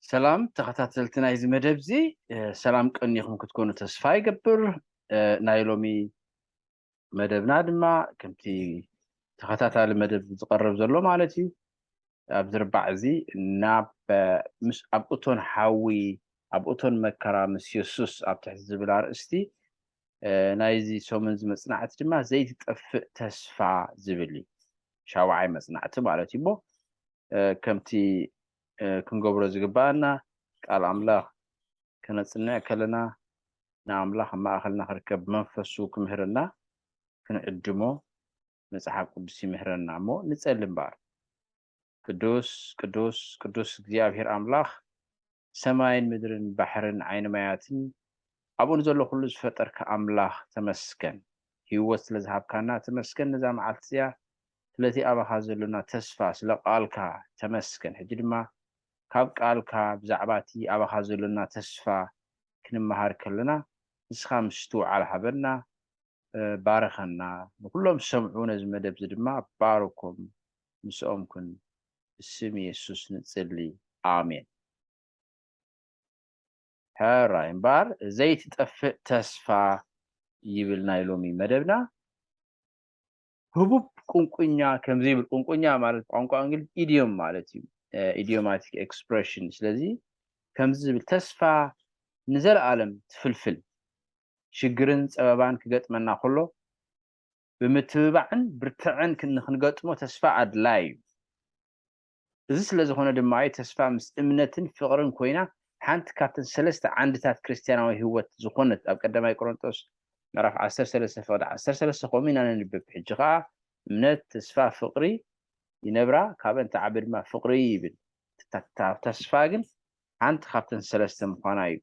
ሰላም ተኸታተልቲ ናይዚ መደብ እዚ፣ እ፣ ሰላም ቀኒኹም ክትኮኑ ተስፋ ይገብር። እ፣ ናይ ሎሚ መደብና ድማ ከምቲ ተኸታታሊ መደብ ዝቐርብ ዘሎ ማለት እዩ፣ ኣብዚ ርባዕ እዚ ናብ፣ እ፣ ምስ፣ ኣብ እቶን ሓዊ፣ ኣብ እቶን መከራ ምስ የሱስ ኣብ ትሕቲ ዝብል ኣርእስቲ፣ እ፣ ናይዚ ሰሙን እዚ መጽናዕቲ ድማ ዘይትጠፍእ ተስፋ ዝብል እዩ። ሻውዓይ መጽናዕቲ ማለት እዩ እሞ፣ እ፣ ከምቲ፣ እ፣ ክንገብሮ ዝግባኣና ቃል ኣምላኽ ከነጽንዕ ከለና ንኣምላኽ ኣብ ማእኸልና ክርከብ ብመንፈሱ ክምህረና ክንዕድሞ መጽሓፍ ቅዱስ ይምህረና እሞ ንጸሊ እምበኣር። ቅዱስ፣ ቅዱስ፣ ቅዱስ እግዚኣብሔር ኣምላኽ ሰማይን ምድርን ባሕርን ዓይኒ ማያትን ኣብኡ ንዘሎ ኩሉ ዝፈጠርካ ኣምላኽ ተመስገን። ህይወት ስለ ዝሃብካና ተመስገን። ነዛ መዓልቲ እዚኣ ስለቲ ኣባኻ ዘሎና ተስፋ፣ ስለ ቃልካ ተመስገን። ሕጂ ድማ ካብ ቃልካ ብዛዕባ እቲ ኣባኻ ዘሎና ተስፋ ክንመሃር ከለና ንስኻ ምስትውዓል ሃበና፣ እ፣ ባርኸና። ንኩሎም ዝሰምዑ ነዚ መደብ እዚ ድማ ባርኮም፣ ምስኦም ኩን። ብስም የሱስ ንጽሊ። ኣሜን። ሕራይ እምበኣር ዘይትጠፍእ ተስፋ ይብል ናይ ሎሚ መደብና። ህቡብ ቁንቁኛ ከምዚ ይብል። ቁንቁኛ ማለት ብቋንቋ እንግሊዝ ኢዲዮም ማለት እዩ። እ፣ ኢዲዮማቲክ ኤክስፕሬሽን። ስለዚ ከምዚ ዝብል፣ ተስፋ ንዘለኣለም ትፍልፍል። ሽግርን ጸበባን ክገጥመና ከሎ ብምትብባዕን ብርትዕን ክን-፣ ንክንገጥሞ ተስፋ ኣድላይ እዩ። እዚ ስለ ዝኾነ ድማ እዩ ተስፋ ምስ እምነትን ፍቕርን ኮይና ሓንቲ ካብተን ሰለስተ ዓንድታት ክርስትያናዊ ህይወት ዝኾነት ኣብ ቀዳማይ ቆሮንጦስ ምዕራፍ ዓሰርተ ሰለስተ ፍቕዲ ዓሰርተ ሰለስተ ከምኡ ኢና ነንብብ። ሕጂ ኸኣ እምነት፣ ተስፋ፣ ፍቕሪ ይነብራ፣ ካብአን ትዓቢ ድማ ፍቕሪ ይብል። እታ ተስፋ ግን ሓንቲ ካብተን ሰለስተ ምዃና እዩ።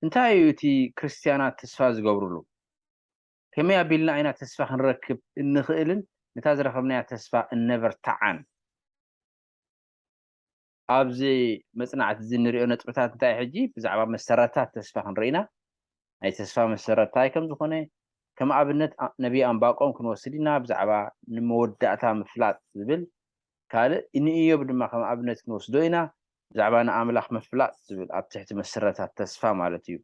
እንታይ እዩ እቲ ክርስትያናት ተስፋ ዝገብርሉ? ከመይ ኣቢልና ኢና ተስፋ ክንረክብ እንኽእልን ነታ ዝረኸብናያ ተስፋ እነበርትዓን? ኣብዚ መጽናዕቲ እዚ እንሪኦ ነጥብታት እንታይ እዩ? ሕጂ ብዛዕባ መሰረታት ተስፋ ክንርኢ ኢና። ናይ ተስፋ መሰረት እንታይ ከም ዝኾነ፣ ከም ኣብነት ኣ-፣ ነቢይ ኣንባቆም ክንወስድ ኢና፣ ብዛዕባ ንመወዳእታ ምፍላጥ ዝብል። ካልእ ንእዮብ ድማ ከም ኣብነት ክንወስዶ ኢና፣ ብዛዕባ ንኣምላኽ ምፍላጥ ዝብል ኣብ ትሕቲ መሰረታት ተስፋ ማለት እዩ።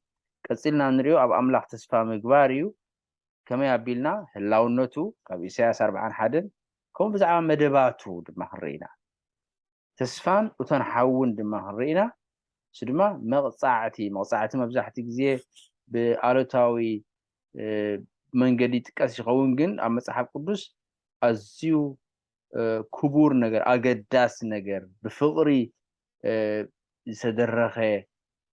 ቀጺልና እንሪኦ ኣብ ኣምላኽ ተስፋ ምግባር እዩ። ከመይ ኣቢልና? ህላውነቱ ካብ ኢሳያስ ኣርብዓን ሓደን፣ ከምኡ ብዛዕባ መደባቱ ድማ ክንርኢ ኢና። ተስፋን እቶን ሓውን ድማ ክንርኢ ኢና። እሱ ድማ መቕጻዕቲ፣ መቕጻዕቲ መብዛሕትኡ ግዜ ብኣሉታዊ፣ እ፣ መንገዲ ይጥቀስ ይኸውን፣ ግን ኣብ መጽሓፍ ቅዱስ ኣዝዩ፣ እ፣ ክቡር ነገር፣ ኣገዳሲ ነገር፣ ብፍቕሪ፣ እ፣ ዝተደረኸ፣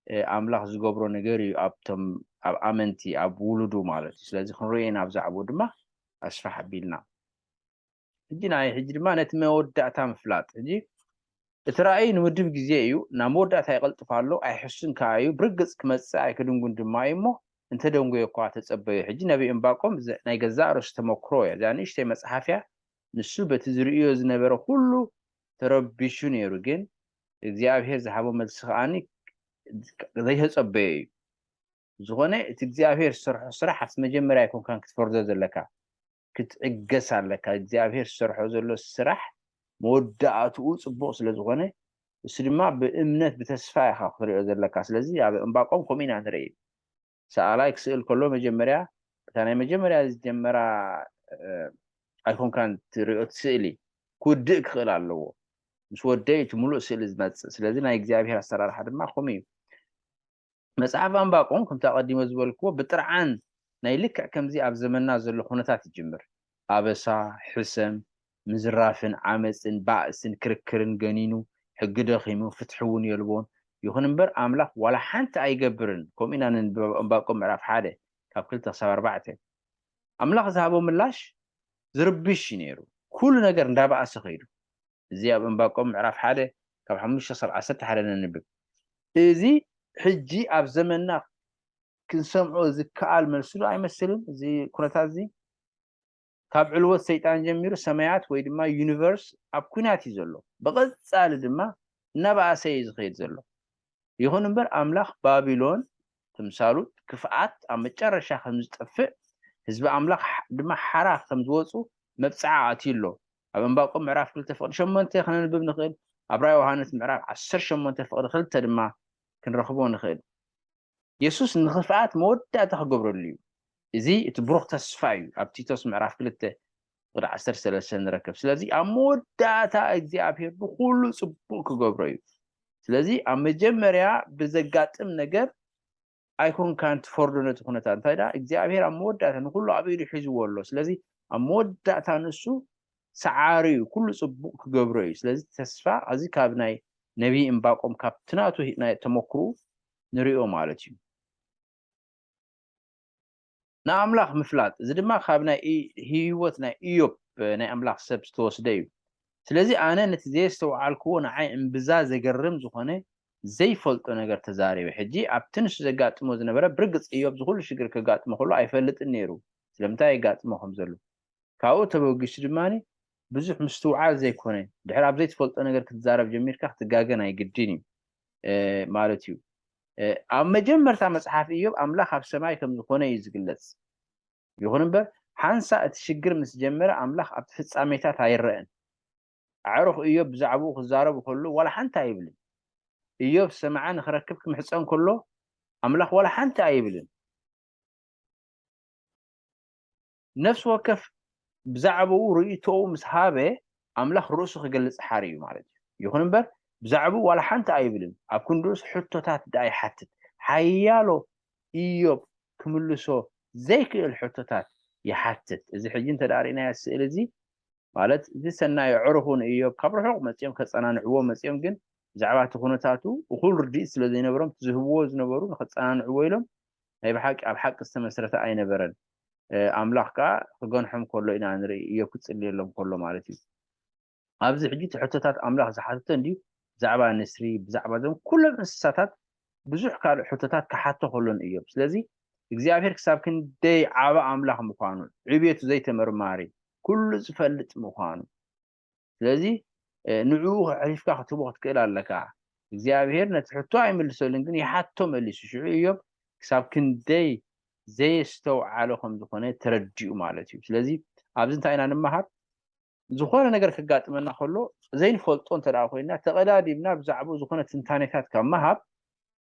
እ፣ ኣምላኽ ዝገብሮ ነገር እዩ ኣብቶም፣ ኣብ ኣመንቲ፣ ኣብ ውሉዱ ማለት እዩ። ስለዚ ክንሪኦ ኢና፣ ኣብ ዛዕባኡ ድማ ኣስፋሕ ኣቢልና። ሕጂ ናይ ሕጂ ድማ ነቲ መወዳእታ ምፍላጥ። ሕጂ እቲ ራእይ ንምድብ ግዜ እዩ፣ ናብ መወዳእታ ይቐልጥፍ ኣሎ፣ ኣይሕሱን ከኣ እዩ፣ ብርግጽ ክመጽእ ኣይክድንጉን ድማ እዩ እሞ፣ እንተደንጎየ እኳ ተጸበዮ። ሕጂ ነቢ ዕንባቆም ዘ-፣ ናይ ገዛእ ርእሱ ተመክሮ እያ፣ እዛ ንእሽተይ መጽሓፍ እያ። ንሱ በቲ ዝርእዮ ዝነበረ ኩሉ ተረቢሹ ነይሩ፣ ግን እግዚኣብሔር ዝሃቦ መልሲ ከኣኒ ዘይተጸበዮ እዩ። ዝኾነ እቲ እግዚኣብሔር ዝሰርሖ ስራሕ ኣብቲ መጀመርያ ኣይኮንካን ክትፈርዶ ዘለካ፣ ክትዕገስ ኣለካ። እግዚኣብሔር ዝሰርሖ ዘሎ ስራሕ መወዳእትኡ ጽቡቕ ስለ ዝኾነ፣ እሱ ድማ ብእምነት ብተስፋ ኢኻ ክትሪኦ ዘለካ። ስለዚ ኣብ ዕንባቆም ከምኡ ኢና ንርኢ። ሰኣላይ ክስእል ከሎ መጀመርያ፣ እታ ናይ መጀመርያ ዝጀመራ፣ እ፣ ኣይኮንካን ትሪኦ እቲ ስእሊ፣ ክውድእ ክኽእል ኣለዎ። ምስ ወደየ እቲ ምሉእ ስእሊ ዝመጽእ። ስለዚ ናይ እግዚኣብሔር ኣሰራርሓ ድማ ከምኡ እዩ። መጽሓፍ ኣንባቆም፣ ከምቲ ኣቐዲመ ዝበልክዎ፣ ብጥርዓን ናይ ልክዕ ከምዚ ኣብ ዘመንና ዘሎ ኩነታት ይጅምር። ኣበሳ፣ ሕሰም፣ ምዝራፍን ዓመጽን ባእስን ክርክርን ገኒኑ፣ ሕጊ ደኺሙ፣ ፍትሒ እውን የልቦን። ይኹን እምበር ኣምላኽ ዋላ ሓንቲ ኣይገብርን። ከምኡ ኢና ነንብብ ኣብ ዕንባቆም ምዕራፍ ሓደ ካብ ክልተ ክሳብ ኣርባዕተ። ኣምላኽ ዝሃቦ ምላሽ ዝርብሽ እዩ ነይሩ። ኩሉ ነገር እንዳበኣሰ ከይዱ። እዚ ኣብ ዕንባቆም ምዕራፍ ሓደ ካብ ሓሙሽተ ክሳብ ዓሰርተ ሓደ ነንብብ። እዚ ሕጂ ኣብ ዘመንና ክንሰምዖ ዝከኣል መልሲ ዶ ኣይመስልን? እዚ ኩነታት እዚ ካብ ዕልወት ሰይጣን ጀሚሩ ሰማያት ወይ ድማ ዩኒቨርስ ኣብ ኲናት እዩ ዘሎ። ብቐጻሊ ድማ እናበኣሰ እዩ ዝኸይድ ዘሎ። ይኹን እምበር ኣምላኽ ባቢሎን፣ ትምሳሉ ክፍኣት ኣብ መጨረሻ ከም ዝጠፍእ፣ ህዝቢ ኣምላኽ ሓ-፣ ድማ ሓራ ከም ዝወጹ መብጽዓ ኣትዩ ኣሎ። ኣብ ዕንባቆም ምዕራፍ ክልተ ፍቕዲ ሸሞንተ ክነንብብ ንኽእል። ኣብ ራእይ ዮሃንስ ምዕራፍ ዓሰርተ ሸሞንተ ፍቕዲ ክልተ ድማ ክንረኽቦ ንኽእል። የሱስ ንኽፍኣት መወዳእታ ክገብረሉ እዩ። እዚ እቲ ብሩኽ ተስፋ እዩ። ኣብ ቲቶስ ምዕራፍ ክልተ ፍቕዲ ዓሰርተ ሰለስተ ንረከብ። ስለዚ ኣብ መወዳእታ እግዚኣብሔር ንኹሉ ጽቡቕ ክገብሮ እዩ። ስለዚ ኣብ መጀመርያ ብዘጋጥም ነገር ኣይኮንካን ትፈርዶ ነቲ ኩነታት። እንታይ ደኣ እግዚኣብሔር ኣብ መወዳእታ ንኹሉ ኣብ ኢዱ ሒዝዎ ኣሎ። ስለዚ ኣብ መወዳእታ ንሱ ሰዓሪ እዩ፣ ኩሉ ጽቡቕ ክገብሮ እዩ። ስለዚ ተስፋ እዚ ካብ ናይ ነቢይ እምባቆም ካብቲ ናቱ ሂ- ናይ ተመክሩ ንሪኦ ማለት እዩ። ንኣምላኽ ምፍላጥ እዚ ድማ ካብ ናይ ኢ- ህይወት ናይ ኢዮብ ናይ ኣምላኽ ሰብ ዝተወስደ እዩ። ስለዚ ኣነ ነቲ ዘየስተውዓልክዎ ንዓይ እምብዛ ዘገርም ዝኾነ ዘይፈልጦ ነገር ተዛሪበ። ሕጂ ኣብቲ ንሱ ዘጋጥሞ ዝነበረ ብርግጽ ኢዮብ ዝኹሉ ሽግር ከጋጥሞ ከሎ ኣይፈልጥን ነይሩ ስለምንታይ የጋጥሞ ከም ዘሎ። ካብኡ ተበጊሱ ድማ ብዙሕ ምስትውዓል ዘይኮነ ድሕር ኣብ ዘይትፈልጦ ነገር ክትዛረብ ጀሚርካ ክትጋገ ናይ ግድን እዩ ማለት እዩ። ኣብ መጀመርታ መፅሓፍ ኢዮብ ኣምላኽ ኣብ ሰማይ ከም ዝኾነ እዩ ዝግለፅ። ይኹን እምበር ሓንሳ እቲ ሽግር ምስ ጀመረ ኣምላኽ ኣብቲ ፍፃሜታት ኣይረአን። ኣዕሩኽ ኢዮብ ብዛዕባኡ ክዛረቡ ከሉ ዋላ ሓንቲ ኣይብልን። ኢዮብ ሰማዓ ንክረክብ ክምሕፀን ከሎ ኣምላኽ ዋላ ሓንቲ ኣይብልን። ነፍሲ ወከፍ ብዛዕባኡ ርእይቶኡ ምስ ሃበ ኣምላኽ ርእሱ ክገልጽ ሓር እዩ ማለት እዩ። ይኹን እምበር ብዛዕባኡ ዋላ ሓንቲ ኣይብልን። ኣብ ክንድኡስ ሕቶታት ደኣ ይሓትት። ሓያሎ ኢዮብ ክምልሶ ዘይክእል ሕቶታት ይሓትት። እዚ ሕጂ እንተ ደኣ ርኢናዮ ስእሊ እዚ ማለት እዚ ሰናይ ኣዕሩኹ ንኢዮብ ካብ ርሑቕ መጺኦም ከጸናንዕዎ መጺኦም ግን ብዛዕባ እቲ ኩነታቱ እኹል ርድኢት ስለ ዘይነበሮም እቲ ዝህብዎ ዝነበሩ ንኸጸናንዕዎ ኢሎም ናይ ብሓቂ ኣብ ሓቂ ዝተመስረተ ኣይነበረን። ኣምላኽ ከዓ ክገንሖም ከሎ ኢና ንርኢ ኢዮብ ክጽልየሎም ከሎ ማለት እዩ። ኣብዚ ሕጂ እቲ ሕቶታት ኣምላኽ ዝሓተቶ እንድዩ ብዛዕባ ንስሪ ብዛዕባ እዞም ኩሎም እንስሳታት ብዙሕ ካልእ ሕቶታት ክሓቶ ከሎ ንኢዮብ ስለዚ እግዚኣብሔር ክሳብ ክንደይ ዓቢ ኣምላኽ ምዃኑ ዕብየቱ ዘይተመርማሪ ኩሉ ዝፈልጥ ምዃኑ ስለዚ ንዕኡ ኣሕሊፍካ ክትህቦ ክትክእል ኣለካ። እግዚኣብሔር ነቲ ሕቶ ኣይምልሰሉን ግን ይሓቶ መሊሱ። ሽዑ ኢዮብ ክሳብ ክንደይ ዘየስተውዓሎ ከም ዝኾነ ተረዲኡ ማለት እዩ። ስለዚ ኣብዚ እንታይ ኢና ንመሃር? ዝኾነ ነገር ከጋጥመና ከሎ ዘይንፈልጦ እንተ ደኣ ኮይና ተቐዳዲምና ብዛዕባኡ ዝኾነ ትንታኔታት ካብ ምሃብ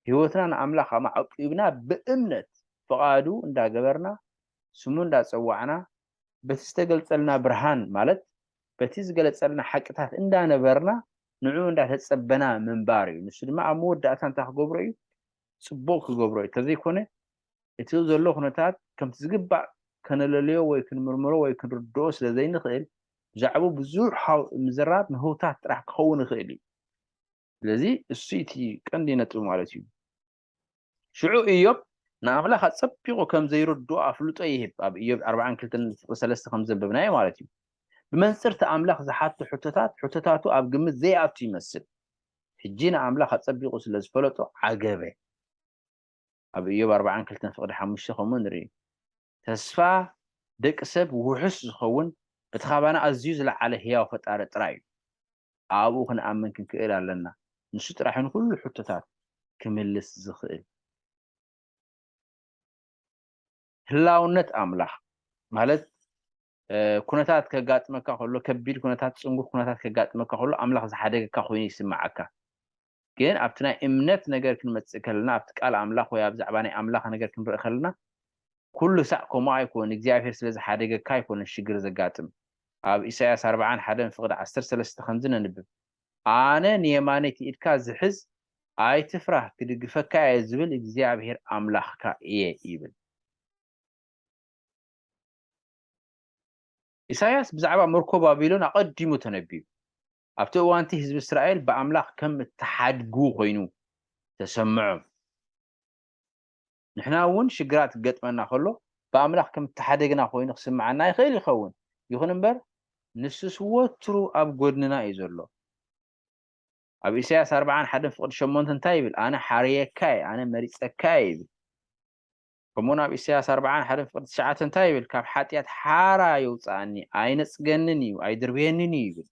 ህይወትና ንኣምላኽ ኣማዕቂብና ብእምነት ፍቓዱ እንዳገበርና ስሙ እንዳጸዋዕና በቲ ዝተገልጸልና ብርሃን ማለት በቲ ዝገለጸልና ሓቅታት እንዳነበርና ንዕኡ እንዳተጸበና ምንባር እዩ። ንሱ ድማ ኣብ መወዳእታ እንታይ ክገብሮ እዩ? ጽቡቕ ክገብሮ እዩ። ተዘይኮነ እቲ ዘሎ ኩነታት ከምቲ ዝግባእ ከነለልዮ ወይ ክንምርምሮ ወይ ክንርድኦ ስለ ዘይንኽእል ብዛዕባኡ ብዙሕ ምዝራብ ንህውታት ጥራሕ ክኸውን ይኽእል እዩ። ስለዚ እሱ እቲ ቀንዲ ነጥቢ ማለት እዩ። ሽዑ ኢዮብ ንኣምላኽ ኣጸቢቑ ከም ዘይርድኦ ኣፍልጦ ይህብ። ኣብ ኢዮብ ኣርባዓን ክልተን ፍቕዲ ሰለስተ ከም ዘንበብናዮ ማለት እዩ። ብመንጽር እቲ ኣምላኽ ዝሓቶ ሕቶታት ሕቶታቱ ኣብ ግምት ዘይኣቱ ይመስል። ሕጂ ንኣምላኽ ኣጸቢቑ ስለ ዝፈለጦ ዓገበ። ኣብ ኢዮብ ኣርባዓን ክልተን ፍቕዲ ሓሙሽተ ከምኡ ንርኢ። ተስፋ ደቂ ሰብ ውሑስ ዝኸውን እቲ ካባና ኣዝዩ ዝለዓለ ህያው ፈጣሪ ጥራይ እዩ። ኣብኡ ክንኣምን ክንክእል ኣለና። ንሱ ጥራሕ ንኩሉ ሕቶታት ክምልስ ዝኽእል። ህላውነት ኣምላኽ ማለት ኩነታት ከጋጥመካ ከሎ ከቢድ ኩነታት ፅንጉር ኩነታት ከጋጥመካ ከሎ ኣምላኽ ዝሓደገካ ኮይኑ ይስምዓካ። ግን ኣብቲ ናይ እምነት ነገር ክንመፅእ ከለና ኣብቲ ቃል ኣምላኽ ወይ ኣብ ዛዕባ ናይ ኣምላኽ ነገር ክንርኢ ከለና ኩሉ ሳዕ ከምኡ ኣይኮን እግዚኣብሔር ስለ ዝሓደገካ ኣይኮነን ሽግር ዘጋጥም። ኣብ ኢሳያስ ኣርባዓን ሓደን ፍቕዲ ዓሰርተ ሰለስተ ከምዚ ነንብብ ኣነ ንየማነይቲ ኢድካ ዝሕዝ ኣይትፍራህ ክድግፈካ እየ ዝብል እግዚኣብሔር ኣምላኽካ እየ ይብል። ኢሳያስ ብዛዕባ ምርኮ ባቢሎን ኣቐዲሙ ተነቢዩ። ኣብቲ እዋንቲ ህዝቢ እስራኤል ብኣምላኽ ከም እተሓድጉ ኮይኑ ተሰምዖም። ንሕና እውን ሽግራት ክገጥመና ከሎ ብኣምላኽ ከም እተሓደግና ኮይኑ ክስምዓና ይኽእል ይኸውን። ይኹን እምበር ንሱስ ወትሩ ኣብ ጎድንና እዩ ዘሎ። ኣብ ኢሳያስ ኣርባዓን ሓደን ፍቕዲ ሸሞንተ እንታይ ይብል? ኣነ ሓርየካ እየ፣ ኣነ መሪጸካ እየ ይብል። ከምኡውን ኣብ ኢሳያስ ኣርባዓን ሓደን ፍቕዲ ትሽዓተ እንታይ ይብል? ካብ ሓጢኣት ሓራ የውፅኣኒ፣ ኣይነፅገንን እዩ፣ ኣይድርብየንን እዩ ይብል።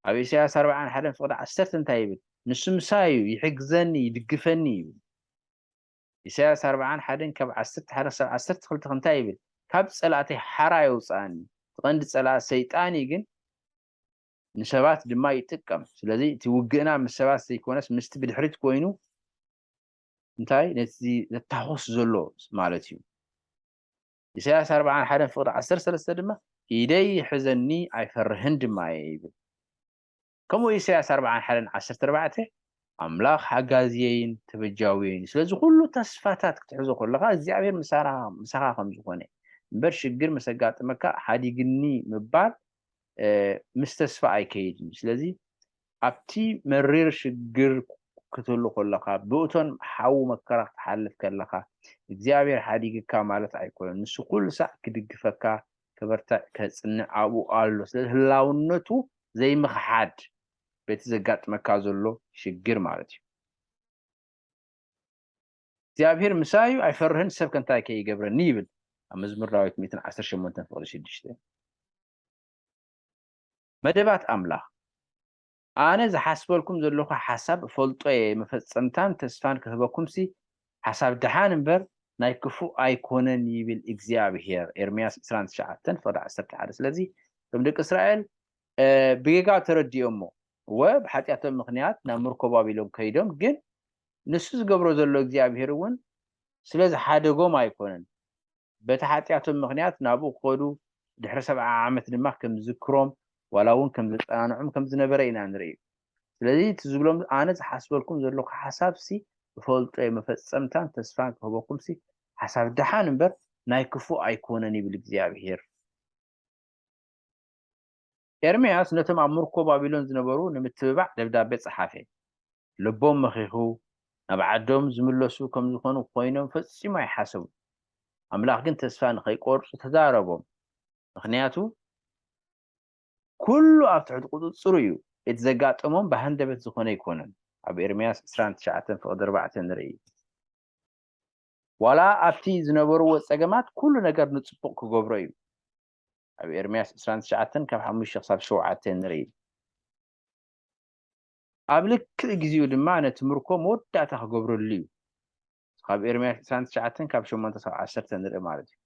ኣብ ኢሳያስ ኣርባዓን ሓደን ፍቕዲ ዓሰርተ እንታይ ይብል? ንሱ ምሳይ እዩ፣ ይሕግዘኒ፣ ይድግፈኒ ይብል። ኢሳያስ ኣርባዓን ሓደን ካብ ዓሰርተ ሓደ ክሳብ ዓሰርተ ክልተ እንታይ ይብል? ካብ ጸላእተይ ሓራ የውጽኣኒ። እቲ ቀንዲ ጸላእ ሰይጣን እዩ፣ ግን ንሰባት ድማ ይጥቀም። ስለዚ እቲ ውግእና ምስ ሰባት ዘይኮነስ ምስቲ ብድሕሪት ኮይኑ እንታይ ነቲ ዘታኾስ ዘሎ ማለት እዩ። ኢሳያስ ኣርብዓን ሓደን ፍቕዲ ዓሰርተ ሰለስተ ድማ ኢደይ ይሕዘኒ ኣይፈርህን ድማ እየ ይብል። ከምኡ ኢሳያስ ኣርብዓን ሓደን ዓሰርተ ኣርባዕተ ኣምላኽ ሓጋዝየይን ተበጃውየይን። ስለዚ ኩሉ ተስፋታት ክትሕዞ ከለኻ እግዚኣብሔር ምሳኻ ከም ዝኾነ እምበር ሽግር ምስ ኣጋጥመካ ሓዲግኒ ምባል ምስ ተስፋ ኣይከይድን እዩ። ስለዚ ኣብቲ መሪር ሽግር ክትህሉ ከለኻ ብእቶን ሓዊ መከራ ክትሓልፍ ከለኻ እግዚኣብሔር ሓዲግካ ማለት ኣይኮነን። ንሱ ኩሉ ሳዕ ክድግፈካ፣ ከበርትዕ፣ ከጽንዕ ኣብኡ ኣሎ። ስለዚ ህላውነቱ ዘይምኽሓድ በቲ ዘጋጥመካ ዘሎ ሽግር ማለት እዩ። እግዚኣብሔር ምሳዩ ኣይፈርህን፣ ሰብ ከንታይ ከይገብረኒ ይብል ኣብ መዝሙር ዳዊት ሚእትን ዓሰርተ ሸሞንተን ፍቕዲ ሽዱሽተ። መደባት ኣምላኽ ኣነ ዝሓስበልኩም ዘለኹ ሓሳብ እፈልጦ እየ፣ መፈጸምታን ተስፋን ክህበኩምሲ ሓሳብ ደሓን እምበር ናይ ክፉእ ኣይኮነን ይብል እግዚኣብሔር። ኤርምያስ ዕስራን ትሽዓተን ፍቕዲ ዓሰርተ ሓደ። ስለዚ እቶም ደቂ እስራኤል ብጌጋ ተረዲኦሞ እወ ብሓጢኣቶም ምኽንያት ናብ ምርኮ ባቢሎን ከይዶም ግን ንሱ ዝገብሮ ዘሎ እግዚኣብሔር እውን ስለ ዝሓደጎም ኣይኮነን። በቲ ሓጢኣቶም ምኽንያት ናብኡ ክኸዱ ድሕሪ ሰብዓ ዓመት ድማ ከም ዝክሮም ዋላ እውን ከም ዘጸናንዖም ከም ዝነበረ ኢና ንርኢ። ስለዚ እቲ ዝብሎም ኣነ ዝሓስበልኩም ዘለኹ ሓሳብሲ እፈልጦ እየ፣ መፈጸምታን ተስፋን ክህበኩምሲ ሓሳብ ደሓን እምበር ናይ ክፉእ ኣይኮነን ይብል እግዚኣብሄር። ኤርምያስ ነቶም ኣብ ምርኮ ባቢሎን ዝነበሩ ንምትብባዕ ደብዳቤ ጸሓፈ። ልቦም መኺኹ፣ ናብ ዓዶም ዝምለሱ ከም ዝኾኑ ኮይኖም ፈጺሙ ኣይሓሰቡን። ኣምላኽ ግን ተስፋ ንኸይቆርጹ ተዛረቦም። ምኽንያቱ ኩሉ ኣብ ትሕቲ ቁጽጽሩ እዩ። እቲ ዘጋጠሞም ብሃንደበት ዝኾነ ኣይኮነን። ኣብ ኤርምያስ ዕስራን ትሽዓተን ፍቕዲ ኣርባዕተ ንርኢ። ዋላ ኣብቲ ዝነበርዎ ጸገማት ኩሉ ነገር ንጽቡቕ ክገብሮ እዩ። ኣብ ኤርምያስ ዕስራን ትሽዓተን ካብ ሓሙሽተ ክሳብ ሸውዓተ ንርኢ። ኣብ ልክዕ ግዜኡ ድማ ነቲ ምርኮ መወዳእታ ክገብረሉ እዩ። ካብ ኤርምያስ ዕስራን ትሽዓተን ካብ ሸሞንተ ክሳብ ዓሰርተ ንርኢ ማለት እዩ።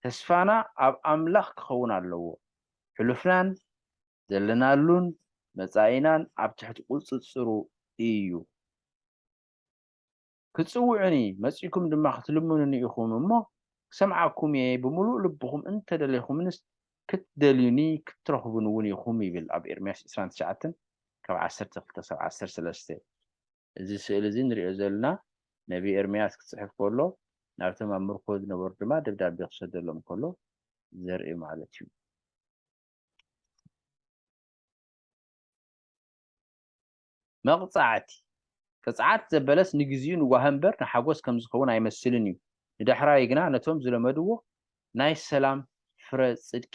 ተስፋና ኣብ ኣምላኽ ክኸውን ኣለዎ። ሕሉፍናን ዘለናሉን መጻኢናን ኣብ ትሕቲ ቁጽጽሩ እዩ። ክትጽውዑኒ መጺእኩም ድማ ክትልምኑኒ ኢኹም እሞ ክሰምዓኩም እየ፣ ብምሉእ ልብኹም እንተደለኹምንስ ክትደልዩኒ ክትረኽቡኒ እውን ኢኹም ይብል ኣብ ኤርምያስ ዕስራን ትሽዓተን ካብ ዓሰርተ ክልተ ክሳብ ዓሰርተ ሰለስተ። እዚ ስእሊ እዚ ንሪኦ ዘለና ነቢ ኤርምያስ ክጽሕፍ ከሎ ናብቶም ኣብ ምርኮ ዝነበሩ ድማ ደብዳቤ ክሰደሎም ከሎ ዘርኢ ማለት እዩ። መቕጻዕቲ። ቅጽዓት ዘበለስ ንግዚኡ ንጓሀ እምበር ንሓጎስ ከም ዝኸውን ኣይመስልን እዩ። ንዳሕራይ ግና ነቶም ዝለመድዎ ናይ ሰላም ፍረ ጽድቂ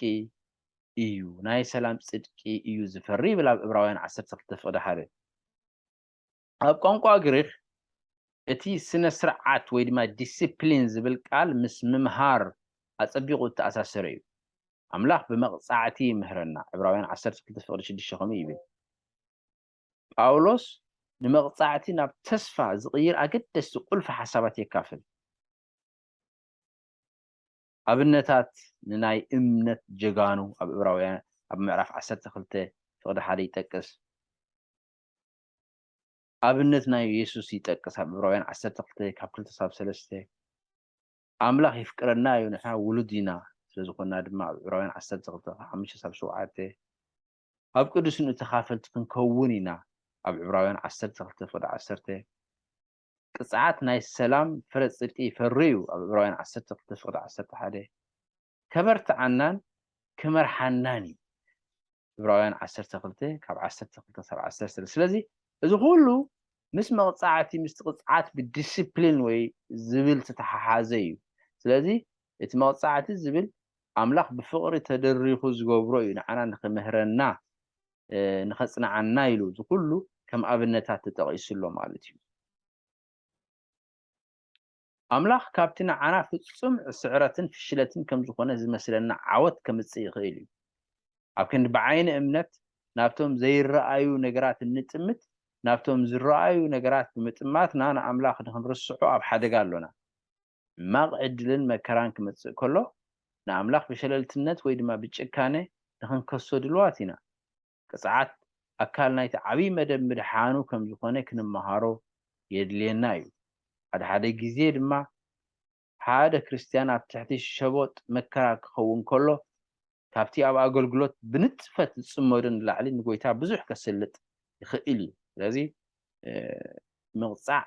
እዩ። ናይ ሰላም ጽድቂ እዩ ዝፈሪ ይብል ኣብ ዕብራውያን ዓሰርተ ክልተ ፍቕዲ ሓደ። ኣብ ቋንቋ ግሪኽ እቲ ስነ ስርዓት ወይ ድማ ዲሲፕሊን ዝብል ቃል ምስ ምምሃር ኣጸቢቑ እተኣሳሰረ እዩ። ኣምላኽ ብመቕጻዕቲ ይምህረና። ዕብራውያን ዓሰርተ ክልተ ፍቕዲ ሽዱሽተ ከምኡ ይብል። ጳውሎስ ንመቕጻዕቲ ናብ ተስፋ ዝቕይር ኣገደስቲ ቁልፊ ሓሳባት የካፍል። ኣብነታት ንናይ እምነት ጀጋኑ ኣብ ዕብራውያን ኣብ ምዕራፍ ዓሰርተ ክልተ ፍቕዲ ሓደ ይጠቅስ። ኣብነት ናይ የሱስ ይጠቅስ ኣብ ዕብራውያን ዓሰርተ ክልተ ካብ ክልተ ሳብ ሰለስተ። ኣምላኽ ይፍቅረና እዩ፣ ንሕና ውሉድ ኢና። ስለ ዝኾንና ድማ ኣብ ዕብራውያን ዓሰርተ ክልተ ካብ ሓሙሽተ ሳብ ሸውዓተ። ኣብ ቅዱስንኡ ተኻፈልቲ ክንከውን ኢና ኣብ ዕብራውያን ዓሰርተ ክልተ ፍቕዲ ዓሰርተ። ቅጽዓት ናይ ሰላም ፍረ ጽድቂ ይፈሪ እዩ ኣብ ዕብራውያን ዓሰርተ ክልተ ፍቕዲ ዓሰርተ ሓደ። ከበርትዓናን ክመርሓናን እዩ። ዕብራውያን ዓሰርተ ክልተ ካብ ዓሰርተ ክልተ ክሳብ ዓሰርተ ሰለስተ። ስለዚ እዚ ኩሉ ምስ መቕጻዕቲ ምስቲ ቅጽዓት ብዲስፕሊን ወይ ዝብል ዝተሓሓዘ እዩ። ስለዚ እቲ መቕጻዕቲ ዝብል ኣምላኽ ብፍቕሪ ተደሪኹ ዝገብሮ እዩ፣ ንዓና ንኽምህረና ንኸጽንዓና ኢሉ እዚ ኩሉ ከም ኣብነታት ተጠቒሱ ኣሎ ማለት እዩ። ኣምላኽ ካብቲ ንዓና ፍጹም ስዕረትን ፍሽለትን ከም ዝኾነ ዝመስለና ዓወት ከምጽእ ይኽእል እዩ። ኣብ ክንዲ ብዓይኒ እምነት ናብቶም ዘይረኣዩ ነገራት እንጥምት፣ ናብቶም ዝረኣዩ ነገራት ብምጥማትና ንኣምላኽ ንኽንርስዖ ኣብ ሓደጋ ኣሎና። ሕማቕ ዕድልን መከራን ክመጽእ ከሎ ንኣምላኽ ብሸለልትነት ወይ ድማ ብጭካነ ንኽንከሶ ድልዋት ኢና። ቅፅዓት ኣካል ናይቲ ዓብዪ መደብ ምድሓኑ ከም ዝኾነ ክንመሃሮ የድልየና እዩ። ሓደ ሓደ ግዜ ድማ ሓደ ክርስትያን ኣብ ትሕቲ ሸቦጥ መከራ ክኸውን ከሎ ካብቲ ኣብ ኣገልግሎት ብንጥፈት ዝጽመዶ ንላዕሊ ንጎይታ ብዙሕ ከስልጥ ይኽእል እዩ። ስለዚ ምቕጻዕ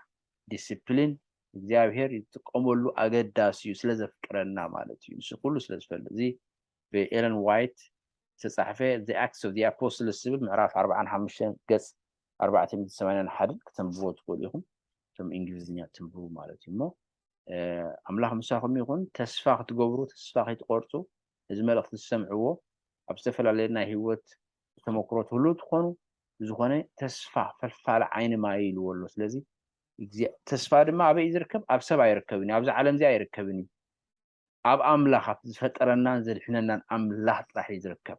ዲስፕሊን እግዚኣብሔር ይጥቀመሉ ኣገዳሲ እዩ፣ ስለ ዘፍቅረና ማለት እዩ። ንሱ ኩሉ ስለ ዝፈልጥ። እዚ ብኤለን ዋይት ዝተጻሕፈ The Acts of the Apostles ዝብል ምዕራፍ ኣርባዓን ሓሙሽተን ገጽ ኣርባዕተ ሚእቲ ሰማንያን ሓደን ክተንብቦ ትኽእሉ ኢኹም። እቶም እንግሊዝኛ ትንብቡ ማለት እዩ። እሞ ኣምላኽ ምሳኹም ይኹን። ተስፋ ክትገብሩ፣ ተስፋ ከይትቆርፁ፣ እዚ መልእኽቲ ዝሰምዕዎ ኣብ ዝተፈላለዩ ናይ ህይወት ተመክሮ ትህሉ ትኾኑ። ብዝኾነ ተስፋ ፈልፋሊ ዓይኒ ማይ ኢልዎ ኣሎ። ስለዚ ተስፋ ድማ ኣበይ እዩ ዝርከብ? ኣብ ሰብ ኣይርከብን እዩ፣ ኣብዚ ዓለም እዚ ኣይርከብን እዩ። ኣብ ኣምላኽ፣ ኣብቲ ዝፈጠረናን ዘድሕነናን ኣምላኽ ጥራሕ እዩ ዝርከብ።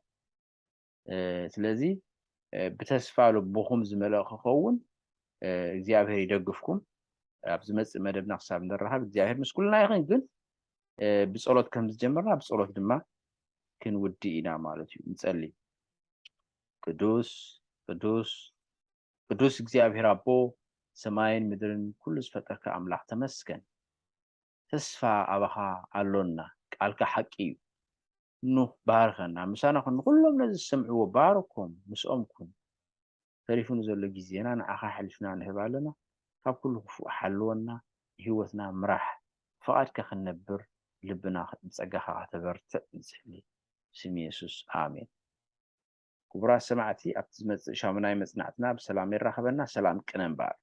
ስለዚ ብተስፋ ልብኹም ዝመልአ ክኸውን እግዚኣብሔር ይደግፍኩም። ኣብ ዝመፅእ መደብና ክሳብ ንራኸብ እግዚኣብሔር ምስ ኩልና ይኹን። ግን ብፀሎት ከም ዝጀመርና ብፀሎት ድማ ክንውድእ ኢና ማለት እዩ። ንፀሊ። ቅዱስ ቅዱስ ቅዱስ እግዚኣብሔር ኣቦ፣ ሰማይን ምድርን ኩሉ ዝፈጠርካ ኣምላኽ ተመስገን። ተስፋ ኣባኻ ኣሎና። ቃልካ ሓቂ እዩ። ኑ ባርከና፣ ምሳና ኩን። ንኩሎም ነዚ ዝሰምዕዎ ባርኮም፣ ምስኦም ኩን። ተሪፉ ንዘሎ ግዜና ንዓኻ ኣሕሊፍና ንህብ ኣለና። ካብ ኩሉ ክፉእ ሓልወና፣ ህይወትና ምራሕ። ፍቓድካ ክንነብር ልብና ብጸጋኻ ከተበርትዕ ንጽሊ። ብስም የሱስ ኣሜን። ክቡራት ሰማዕቲ፣ ኣብቲ ዝመጽእ ሻሙናይ መጽናዕትና ብሰላም የራኽበና። ሰላም ቅነ እምበኣር።